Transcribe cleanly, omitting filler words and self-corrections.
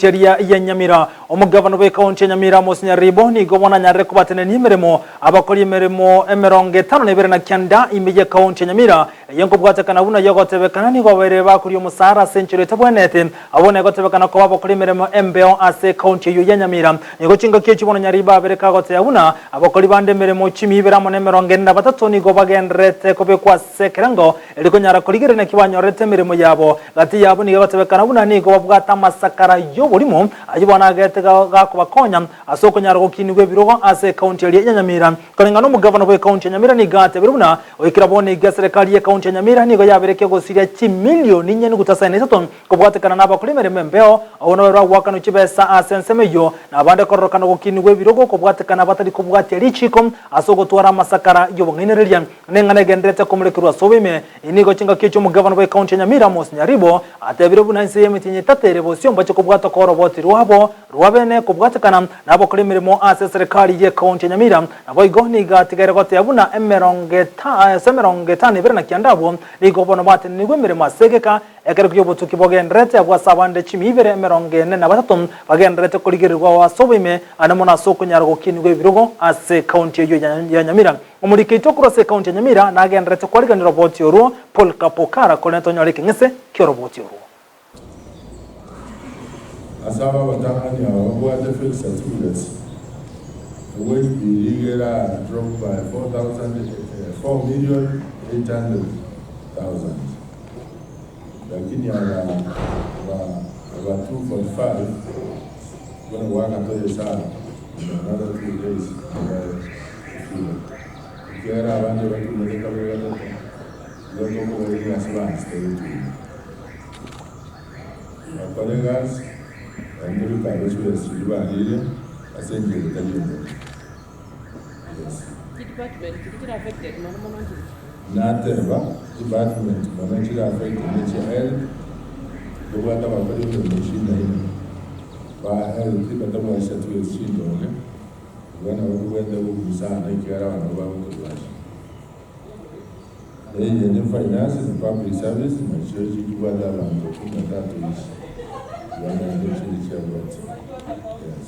Eria ya Nyamira. Omogavana bw'ekaunti ya Nyamira Amos Nyaribo nigo bono anyarire kobatenenia emeremo abakori emeremo 52 na ime y'ekaunti ya Nyamira eye nkobwatekana buna yogotebekana nigo babeire bakoria omosara ase enchera etabwenerete abwo negotebekana koba abakori emeremo embeo ase ekaunti eyio ya Nyamira. Nigo chingaki echi bono Nyaribo abere kagotebia buna abakori bande emeremo chimi ibere amo na 43 nigo bagendererete kobekwa ase ekerengo erio konyara korigereria naki banyorete emeremo yabo. Gati yabo nigo egotebekana buna nigo babwate amasakara y'oborimo, ayio bono agete gakobakonya ase okonyara gokinigwa ebirogo ase ekaunti eria ya Nyamira. Koreng'ana nomogavana bw'ekaunti ya Nyamira nigo atebire buna goikera bono iga eserekari y'ekaunti ya Nyamira nigo yaberekia gosiria chimilioni inye nuguta asaini isato kobwatekana nabakori emeremo embeo abwo nababe bagoakanwa chibesa ase ensemo eyio na abande kororokana gokinigwa ebirogo kobwatekana batari kobwatia richiko ase ogotwara amasakara y'obong'ainereria. Neng'ana egendererete komorekerwa ase oboime. Eye nigo chingaki echio omogavana bw'ecounty ya Nyamira Amos Nyaribo atebire buna inse y'emetienyi etato ere bosio mbache kobwata koroboti rwabo rwa bene kobwatekana nabakora emeremo ase eserekari y'ecounty ya Nyamira. Naboigo nigo atigaire goteba buna ase 52 abwo nigo bono batenenigwe emeremo ase egeka ekero ki'obotuki bogendererete abwo ase abande chimia ibere 43 bagendererete korigererigwa ase oboime ande mono ase okonyara gokinigwa ebirogo ase ecounty eyio ya Nyamira. Omoriki oito korwa ase ekaunti ya Nyamira nagendererete kwarigania oroboti orwo Paul Kapokara korende tonyore ekeng'ese ki'oroboti orwo. Ase aba abatang'ani aba babwate fake certificates, wage bill iga era drop by 4,800,000 lakini aba aba aba 245 bono goaka toye esabu in another 2 days Ekiagera abande batumete kabere gatato, igo tokobaira ase banchete gotuma. Bakore egasi, naende bikabe chibesa chiria bariire ase enchera etari embe. Yes. Nateba, department mono chire affected nechia health, tobwate abakori emeremo chindaine, ba health batabwati certificates chindonge. Igo nabo tobwenerete gokwisana ekiagera abanto bagotorwaria. Na eye ne finance na public service nachio chikibwate abanto 13 each, igo naende chiri chiabwate. Yes.